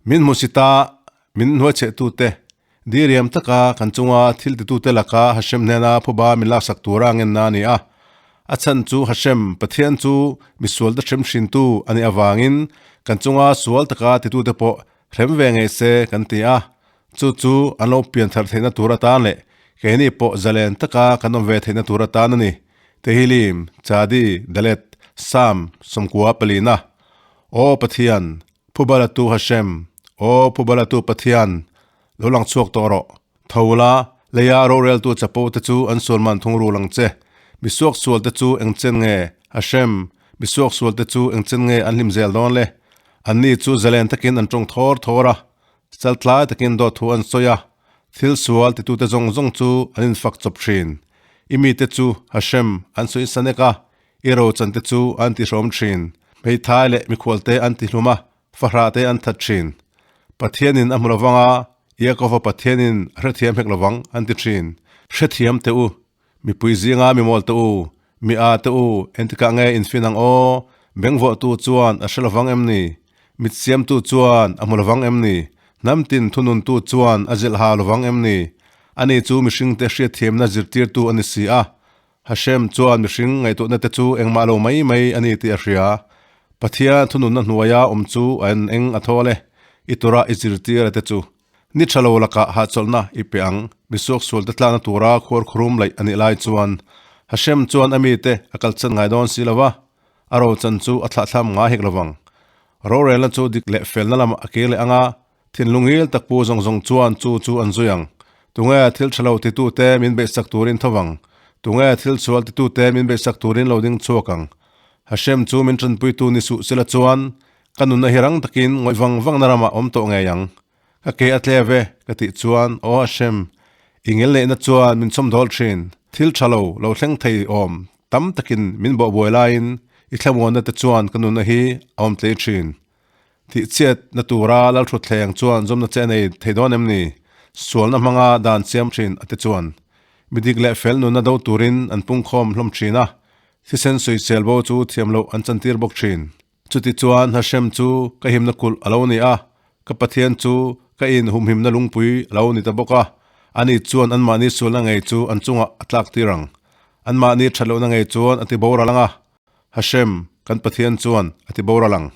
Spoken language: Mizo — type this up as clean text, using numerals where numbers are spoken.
Min hmusita min hnuaichhehtute, diriam taka kan chunga thil titute laka Hashem hnena phuba min laksak tura ngenna a ni a. A chhan chu Hashem, Pathian chu misualte hrem hrintu a nih avangin kan chunga sual taka titute pawh hrem ve ngei se kan ti a. Chu chu an lo pian thar theihna tur atan leh keini pawh zalen taka kan awm ve theihna tur atan a ni. Tehilim, Chadi, Dalet, Sam, 94 palina. Aw Pathian, Phubalatu Hashem, Aw Phubalatu Pathian, lo lang chhuak tawh rawh. Tho la, leia roreltu chapo te chu an sualman thung rul ang che. Misuak sual te chu eng chen nge, Hashem, misuak sual te chu eng chen nge an hlim zel dawn le? Anni chu zalen takin an tawng thawr thawr a, chaltlai takin dawt thu an sawi a, thil sual titute zawng zawng chu an infak chawp thin. I mite chu, Hashem, an sawi sanek a, I rochan te chu an ti hrawm thin. Hmeithai leh mikhual te an ti hlum a, fahrah te an that thin. Pathianin a hmu lovang a, Iakova Pathianin a hrethiam hek lovang an ti thin. Hrethiam teh u, mipui zinga mimawl teh u, mi a teh u, entikah nge infin ang aw? Bengvawhtu chuan a hre lovang em ni? Mit siamtu chuan a hmu lovang em ni? Hnam tin thununtu chuan a zilh ha lovang em ni? Ani chu mihringte hriatthiamna zirtirtu a ni si a, Hashem chuan mihring ngaihtuahna te chu engmah lo mai mai a ni tih a hria. Pathian thununna hnuaia awm chu a en eng a thawl e, i tura i zirtir a te chu. Ni tha lo lakah hahchawlhna i pe ang, misuaksual te tlakna tura khuar khurum laih a nih lai chuan Hashem chuan a mite a kalchan ngai dawn si lo va, a rochan chu a thlahthlam ngai hek lovang. Rorelna chu dik leh felna lamah a kir leh ang a, Thinlung ngil tak pu zawng zawng chuan chu chu an zui ang. Tunge thil tha lo titute min beihsak turin tho vang. Tunge thil sual titute min beihsak turin lo ding chhuak ang. Hashem chu min tanpuitu ni suh sela chuan ka nunna hi rang takin ngawih vang vangna ramah awm tawh ngei ang. Ka ke a tle ve, ka tih chuan, Aw Hashem, i ngil neihna chuan min chhawmdawl thin. Thil tha lo lo thleng thei awm tam takin min bawhbuai laiin i thlamuanna te chuan ka nunna hi a awm tlei thin. Tihchhiat na tura Lalthutthleng chuan zawmna che a nei thei dawn em ni? Sualna hmanga dan siam thin a te chuan mi dik leh fel nunna do turin an pungkhawm hlawm thin a, thisen sawisel bo chu thiam loh an chantir bawk thin. Chuti chuan Hashem chu ka himna kulh a lo ni a, ka Pathian chu ka in humhimna lungpui a lo ni ta bawk a, ani chuan anmahni sualna ngei chu an chungah a tlak tir ang. Anmahni that lohna ngei chuan a ti boral ang a, Hashem, kan Pathian chuan a ti boral ang.